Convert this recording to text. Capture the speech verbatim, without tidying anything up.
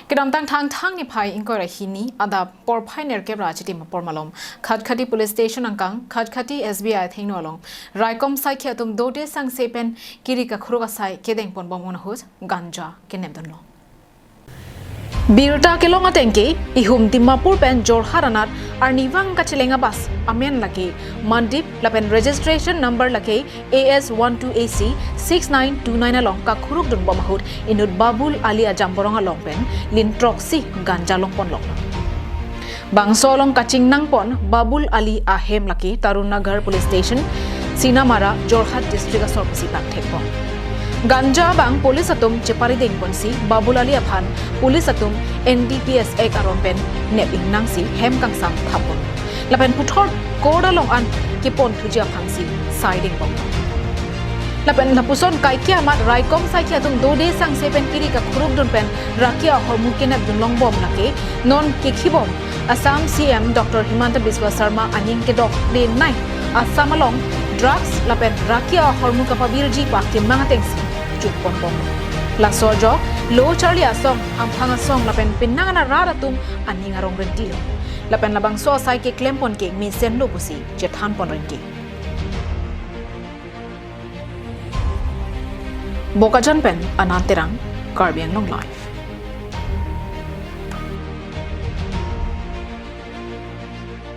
Kedamtang Thangthang niphai ingkoi ra hini adap porphai nerkep ra achitim apor malom Khatkhati Police Station angkang Khatkhati S B I athengno along raikom saikhi atum dode sangse pen kiri kakhuruk asai kedeng ponbom ahut ganja kenep dunlo. Birta kelong atengke ihum Dimapur pen Jorhat anat arnivang kacheleng abus amen lake Mandip lapen registration number lake A S one two A C six nine two nine along kakhuruk dunbom ahut inut Babul Ali ajamborong along pen lin throksi ganja longponlok. Bangso along kachingnangpon Babul Ali ahem lake Tarun Nagar Police Station, Sinamara, Jorhat District asor pusi pangthekpon. Ganja abang police atum cheparidengponsi Babul Ali aphan police atum N D P S Act aron pen nep ingnangsi hem kangsam thappon. Lapen puthot court along an keponthuji aphansi sai dengpon. Lapen lapuson kaike amat raikom saikhi atum dode sangse pen kiri kakhuruk dun pen raki ahormu kenep dunlongbom lake non kekhibom Assam C M Doctor Himanta Biswa Sarma aning kedok denai Assam along drugs lapen raki ahormu kapavirji pakimang atengsi chukponbom. Laso ajok lo charli asong, amphang asong lapen penang ana rat atum aning arong rentilo. Lapen labangso asai keklempon ke mesenlo pusi chethanpon renti. Bokajan pen Anand Terang, Karbi Anglong Live.